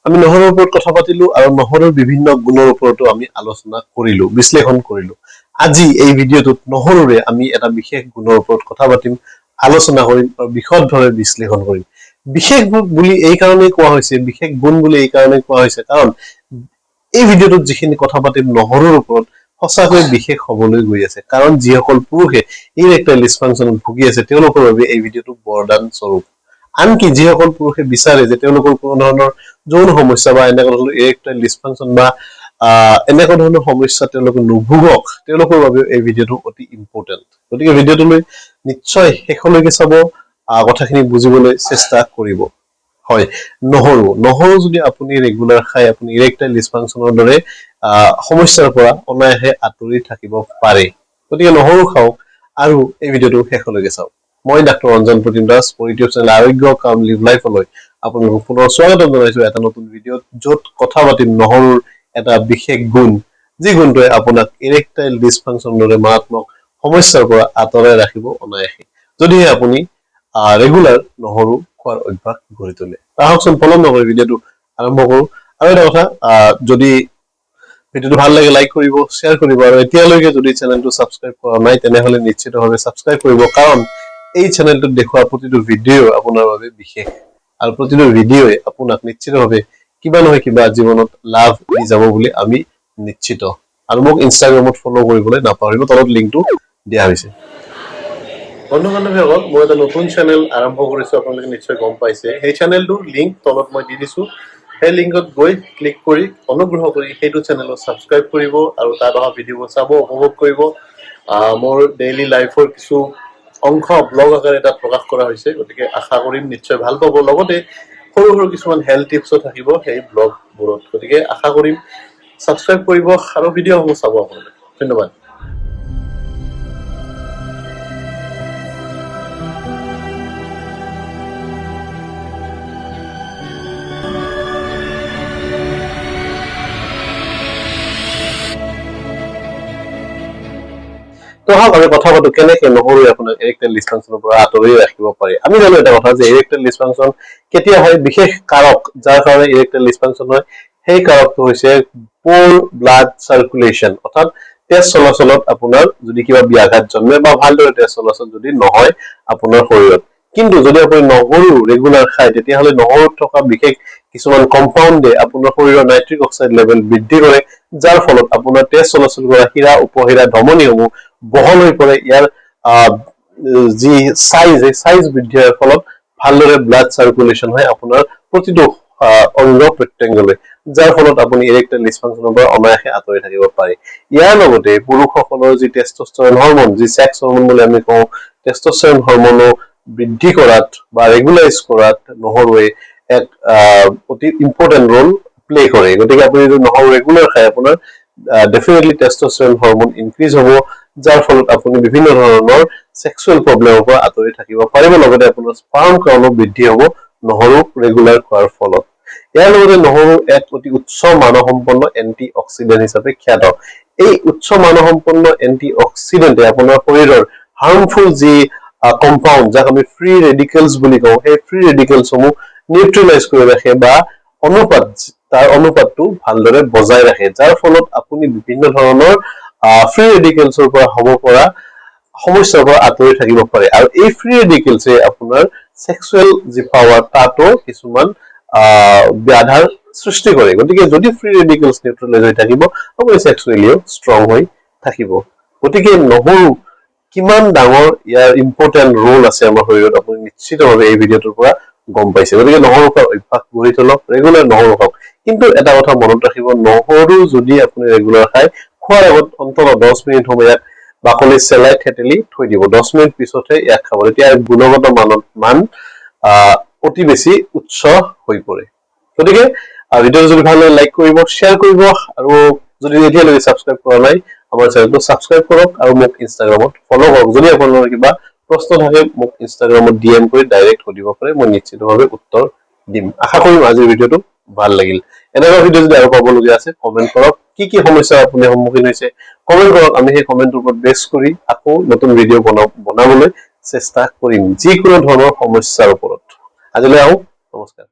আমি নহৰুৰ ওপৰত কথা পাতিলো আৰু নহৰুৰ বিভিন্ন গুণৰ ওপৰতো আমি আলোচনা কৰিলো, বিশ্লেষণ কৰিলো। আজি এই ভিডিঅ'টোত নহৰুৰে আমি এটা বিশেষ গুণৰ ওপৰত কথা পাতিম, আলোচনা কৰিম আৰু বিশদভাৱে বিশ্লেষণ কৰিম। বিশেষ বুলি এই কাৰণেই কোৱা হৈছে, বিশেষ গুণ বুলি এই কাৰণেই কোৱা হৈছে, কাৰণ এই ভিডিঅ'টোত যিখিনি কথা পাতিম নহৰুৰ ওপৰত সঁচাকৈ বিশেষ হ'বলৈ গৈ আছে। কাৰণ যিসকল পুৰুষে ইৰেক্টাইল ডিছফাংচনত ভুগি আছে, তেওঁলোকৰ বাবে এই ভিডিঅ'টো বৰদান স্বৰূপ। আনকি যিসকল পুৰুষে বিচাৰে যে তেওঁলোকৰ কোনো ধৰণৰ যৌন সমস্যা বা এনেকুৱা ধৰণৰ ইৰেক্টাইল ডিছফাংচন বা এনেকুৱা ধৰণৰ সমস্যা তেওঁলোকে নুভুগক, তেওঁলোকৰ বাবেও এই ভিডিঅ'টো অতি ইম্পৰ্টেণ্ট। গতিকে ভিডিঅ'টোলৈ নিশ্চয় শেষলৈকে চাব, কথাখিনি বুজিবলৈ চেষ্টা কৰিব। হয়, নহৰু যদি আপুনি ৰেগুলাৰ খাই, আপুনি ইৰেক্টাইল ডিছফাংচনৰ দৰে সমস্যাৰ পৰা অনায়াসে আঁতৰি থাকিব পাৰে। গতিকে নহৰু খাওক আৰু এই ভিডিঅ'টো শেষলৈকে চাওক। মই ডাক্তৰ ৰঞ্জন প্ৰতিম দাস, মোৰ ইউটিউব চেনেল আৰোগ্য কাম লিভ লাইফলৈ আপোনালোকক পুনৰ স্বাগতম জনাইছো এটা নতুন ভিডিঅ'ত, য'ত কথা পাতিম নহৰুৰ এটা বিশেষ গুণ, যি গুণটোৱে আপোনাক ইৰেক্টাইল ডিছফাংচনৰ দৰে মাৰাত্মক সমস্যাৰ পৰা আঁতৰাই ৰাখিব অনায়াসে, যদিহে আপুনি ৰেগুলাৰ নহৰু খোৱাৰ অভ্যাস গঢ়ি তোলে। আহকচোন, পলম নকৰি ভিডিঅ'টো আৰম্ভ কৰো। আৰু এটা কথা, যদি ভিডিঅ'টো ভাল লাগে লাইক কৰিব, শ্বেয়াৰ কৰিব আৰু এতিয়ালৈকে যদি চেনেলটো ছাবস্ক্ৰাইব কৰা নাই, তেনেহ'লে নিশ্চিতভাৱে ছাবস্ক্ৰাইব কৰিব, কাৰণ এই চেনেলটোত দেখুওৱা প্ৰতিটো ভিডিঅ' আপোনাৰ বাবে বিশেষ আৰু প্ৰতিটো ভিডিঅ'ই আপোনাক নিশ্চিতভাৱে কিবা নহয় কিবা জীৱনত লাভ দি যাব বুলি আমি নিশ্চিত। আৰু মোক ইনষ্টাগ্ৰামত ফ'ল' কৰিবলৈ নাপাহৰিব, তলত লিংকটো দিয়া হৈছে। বন্ধু বান্ধৱীসকল, মই এটা নতুন চেনেল আৰম্ভ কৰিছো, আপোনালোকে নিশ্চয় গম পাইছে। সেই চেনেলটোৰ লিংক তলত মই দি দিছো। সেই লিংকত গৈ ক্লিক কৰি অনুগ্ৰহ কৰি সেইটো চেনেলত ছাবস্ক্ৰাইব কৰিব আৰু তাত অহা ভিডিঅ'বোৰ চাব, উপভোগ কৰিব। মোৰ ডেইলি লাইফৰ কিছু অংশ ব্লগ আকাৰে তাত প্ৰকাশ কৰা হৈছে। গতিকে আশা কৰিম নিশ্চয় ভাল পাব। লগতে সৰু সৰু কিছুমান হেল্থ টিপছো থাকিব সেই ব্লগবোৰত। গতিকে আশা কৰিম ছাবস্ক্ৰাইব কৰিব আৰু ভিডিঅ'সমূহ চাব আপোনালোকে। ধন্যবাদ। তো আহক আমি কথা পাতো কেনেকে নহৰুৱে আপোনাক ইৰেক্টাইল ডিছফাংচনৰ পৰা আঁতৰি ৰাখিব পাৰে। আমি জানো এটা কথা যে ইৰেক্টাইল ডিছফাংচন কেতিয়া হয়, বিশেষ কাৰক যাৰ কাৰণে ইৰেক্টাইল ডিছফাংচন হয়, সেই কাৰকটো হৈছে প'ৰ ব্লাড চাৰ্কুলেশ্যন, অৰ্থাৎ তেজ চলাচলত আপোনাৰ যদি কিবা ব্যাঘাত জন্মে বা ভালদৰে তেজ চলাচল যদি নহয় আপোনাৰ শৰীৰত। কিন্তু যদি আপুনি নহৰু ৰেগুলাৰ খায়, তেতিয়াহ'লে নহৰুত থকা বিশেষ কিছুমান কম্পাউণ্ডে আপোনাৰ শৰীৰৰ নাইট্ৰিক অক্সাইড লেভেল বৃদ্ধি কৰে, যাৰ ফলত আপোনাৰ তেজ চলাচল কৰা শিৰা উপশিৰা ধমনীসমূহ বহল হৈ পৰে। ইয়াৰ যি চাইজ, সেই চাইজ বৃদ্ধি হোৱাৰ ফলত ভালদৰে ব্লাড চাৰ্কুলেশ্যন হয় আপোনাৰ প্ৰতিটো অংগ প্ৰত্যংগলৈ, যাৰ ফলত আপুনি ইৰেক্টাইল ডিছফাংচনৰ পৰা অনায়াসে আঁতৰি থাকিব পাৰে। ইয়াৰ লগতে পুৰুষসকলৰ যি টেষ্টষ্টেৰন হৰমন, যি ছেক্স হৰমন বুলি আমি কওঁ, টেষ্টষ্টেৰন হৰমনো বৃদ্ধি কৰাত বা ৰেগুলাইজ কৰাত নহৰুৱে এক অতি ইম্পৰ্টেণ্ট ৰোল প্লে কৰে। গতিকে আপুনি যদি নহৰু ৰেগুলাৰ খায়, আপোনাৰ ডেফিনেটলি টেষ্টষ্টেৰন হৰমন ইনক্ৰিজ হ'ব, যাৰ ফলত আপুনি বিভিন্ন ধৰণৰ ছেক্সুৱেল প্ৰব্লেমৰ পৰা আঁতৰি থাকিব পাৰিব। লগতে আপোনাৰ স্পাৰ্ম কাউণ্টো বৃদ্ধি হ'ব নহৰু ৰেগুলাৰ খোৱাৰ ফলত। ইয়াৰ লগতে নহৰু এক অতি উচ্চ মানসম্পন্ন এণ্টি অক্সিডেণ্ট হিচাপে খ্যাত। এই উচ্চ মানসম্পন্ন এণ্টি অক্সিডেণ্টে আপোনাৰ শৰীৰৰ হাৰ্মফুল যি কম্পাউণ্ড, যাক আমি ফ্ৰী ৰেডিকেলছ বুলি কওঁ, সেই ফ্ৰী ৰেডিকেলছসমূহ নিউট্ৰেলাইজ কৰি ৰাখে বা তাৰ অনুপাতটো ভালদৰে বজাই ৰাখে, যাৰ ফলত আপুনি বিভিন্ন ধৰণৰ ফ্ৰী ৰেডিকেলছৰ পৰা হ'ব পৰা সমস্যাৰ পৰা আঁতৰি থাকিব পাৰে। আৰু এই ফ্ৰী ৰেডিকেলছে আপোনাৰ ছেক্সুৱেল যি পাৱাৰ, তাতো কিছুমান ব্যাধাৰ সৃষ্টি কৰে। গতিকে যদি ফ্ৰী ৰেডিকেলছ নিউট্ৰেলাইজ হৈ থাকিব, আপুনি ছেক্সুৱেলিও ষ্ট্ৰং হৈ থাকিব। গতিকে নহৰু কিমান ডাঙৰ ইয়াৰ ইম্পৰ্টেণ্ট ৰোল আছে আমাৰ শৰীৰত, আপুনি নিশ্চিতভাৱে এই ভিডিঅ'টোৰ পৰা গম পাইছে। গতিকে নহৰু খোৱাৰ অভ্যাস গঢ়ি তোলক, ৰেগুলাৰ নহৰু খাওক। কিন্তু এটা কথা মনত ৰাখিব, নহৰু যদি আপুনি ৰেগুলাৰ খায়, খোৱাৰ আগত অন্ততঃ 10 মিনিট সময় ইয়াক বাকলি চেলাই থেতেলি থৈ দিব। 10 মিনিট পিছতহে ইয়াক খাব, তেতিয়া গুণগত মান অতি বেছি উচ্চ হৈ পৰে। গতিকে ভিডিঅ'টো যদি ভাল লাগে লাইক কৰিব, শ্বেয়াৰ কৰিব আৰু যদি এতিয়ালৈকে ছাবস্ক্ৰাইব কৰা নাই, আমাৰ চেনেলটো ছাবস্ক্ৰাইব কৰক আৰু মোক ইনষ্টাগ্ৰামত ফ'ল' কৰক। যদি আপোনালোকৰ কিবা প্ৰশ্ন থাকে, মোক ইনষ্টাগ্ৰামত ডি এম কৰি ডাইৰেক্ট সুধিব পাৰে, মই নিশ্চিতভাৱে উত্তৰ দিম। আশা কৰিম আজিৰ ভিডিঅ'টো ভাল লাগিল। এনেকুৱা ভিডিঅ' যদি আৰু পাবলগীয়া আছে, কমেণ্ট কৰক। কি কি সমস্যাৰ আপুনি সন্মুখীন হৈছে কমেণ্ট কৰক। আমি সেই কমেণ্টৰ ওপৰত বেছ কৰি আকৌ নতুন ভিডিঅ' বনাবলৈ চেষ্টা কৰিম, যিকোনো ধৰণৰ সমস্যাৰ ওপৰত। আজিলৈ আহোঁ, নমস্কাৰ।